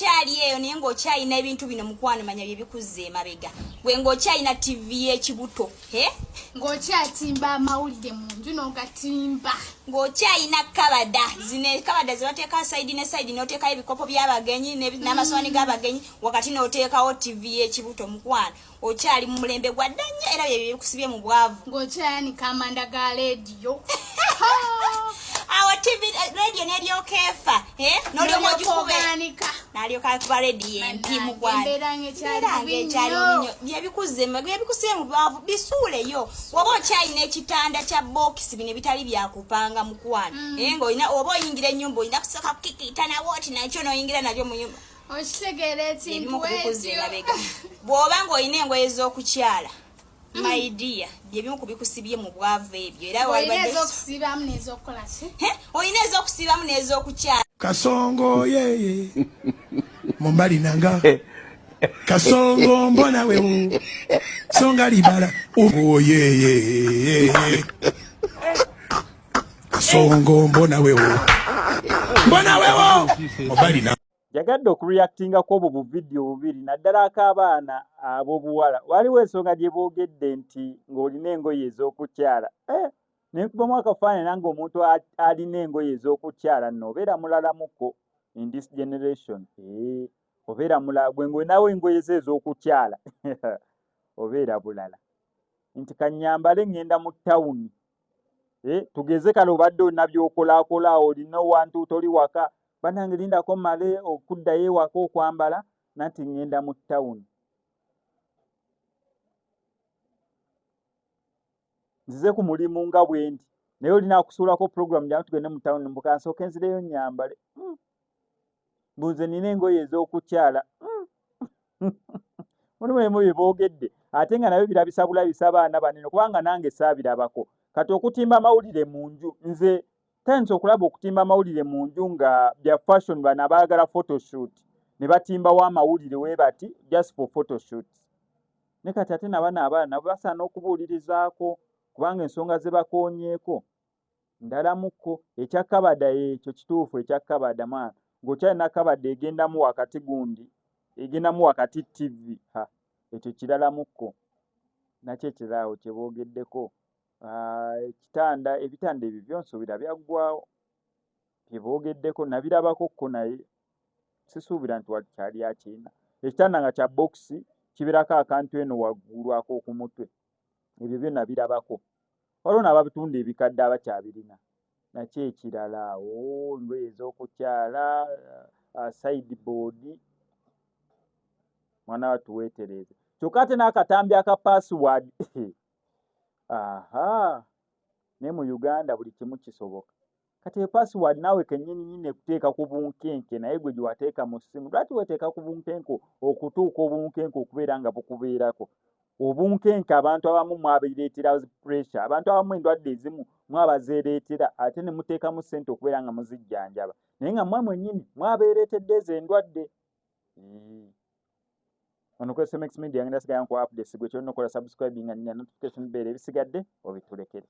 Ng'okyali eyo naye ng'okyalina ebintu bino, mukwano, manya bye bikuzza emabega. Gwe ng'okyalina TV y'ekibuto, Ng'okyatimba amawulire mu nju n'ogatimba. Ng'okyalina kabada, zino ekabada ze bateeka side ne side, n'oteekayo ebikopo by'abagenyi n'amasowaani g'abagenyi wakati, n'oteekawo TV y'ekibuto, mukwano, okyali mu mulembe gwa dda nnyo, era bye bikusibye mu bwavu. Ng'okyayanika amanda ga leediyo. Awo TV, radio neryoka efa, n'olyoka ogikube. Ogaanika. N'alyoka akuba rediyo empi, mukwano. Embeera ng'ekyali Embeera bubi ng'ekyali nnyo. bubi nnyo. Byebikuze, byebikusibye mu bwavu, bisuuleyo. Woba okyalina ekitanda kya bokisi, bino ebitali byakupanga, mukwano, naye ng'olina oba oyingira ennyumba, olina kusooka kukikiita nawo oti nakyo n'oyingira nabyo mu nyumba. Okitegeera ekintu Ebimu kubikuza ekyo. emabega. Bw'oba ng'olina engoye z'okukyala, my dear, byebimu ku bikusibye mu bwavu ebyo era Olina ez'okusiibamu n'ez'okukola ki? Olina ez'okusiibamu n'ez'okukyala. Kasongo yeye mumbali nanga kasongo mbona wewo songa libala oyeye kasongo mbona wewo mbona wewo mumbali nanga. Njagadde okureactingako obwo bu vidiyo bubiri, naddala ak'abaana ab'obuwala. Waliwo ensonga gye boogedde nti ng'olina engoye ez'okukyala, ne nkubamu akafaananyi nange omuntu alina engoye ez'okukyala nno obeera mulalamuko in this generation. Obeera mulala gwe ng'olinawo engoye ze ez'okukyala, obeera bulala nti kanyambale ŋŋenda mu tawuni. Tugeze kale obadde olina by'okolaakola, olina owantu toli waka, bannange lindako mmale okuddayo ewaka okwambala nanti ŋŋenda mu tawuni, nzize ku mulimu nga bwe ndi, naye olina akusuulako program, jangu tugende mu tawuni, mbu kansooke nzireyo nnyambale. Mbu nze nina engoye ez'okukyala. Mulimu ebimu bye boogedde ate nga nabyo birabisa bulabisa abaana banene, kubanga nange saabirabako. Kati okutimba amawulire mu nju, nze tandise okulaba okutimba amawulire mu nju nga bya fashion. Bano abaagala photoshoot ne batimbawo amawulire we bati just for photoshoot. Ne kati ate nabano abaana nabo basaana okubuulirizaako, kubanga ensonga ze bakoonyeeko ndalamuko. Ekya kabada ekyo kituufu, ekya kabada, mwana, ng'okyalina kabada egendamu wakati gundi, egendamu wakati TV, ha, ekyo kiralamuko. Nakyo ekiraawo kye boogeddeko, ekitanda, ebitanda ebyo byonsuubira byaggwawo. Bye boogeddeko nabirabako kko, naye sisuubira nti wakyali akirina ekitanda nga kya bokisi, kibeerako akantu eno waggulu ak'okumutwe. Ebyo byo nabirabako. Waliwo n'ababitunda ebikadde abakyabirina. Nakyo ekirala awo, engoye ez'okukyala, sideboard, mwana wattu weetereeze. Kyokka ate n'akatambi aka password, aha, naye mu Uganda buli kimu kisoboka. Kati e password naawe kennyini nyini ekuteeka ku bunkenke, naye gwe gye wateeka mu ssimu, lwaki weteeka ku bunkenke okutuuka obunkenke okubeera nga bukubeerako obunkenke? Abantu abamu mwabireetera pressure, abantu abamu endwadde ezimu mwabazeereetera, ate ne muteekamu ssente okubeera nga muzijjanjaba, naye nga mmwe mwennyini mwabeereetedde ezo endwadde. Ono ku SMX Media, ngenda sigala nkuwa updates. Gwe kyolina okukola, subscribing nga notification bell, ebisigadde obitulekere.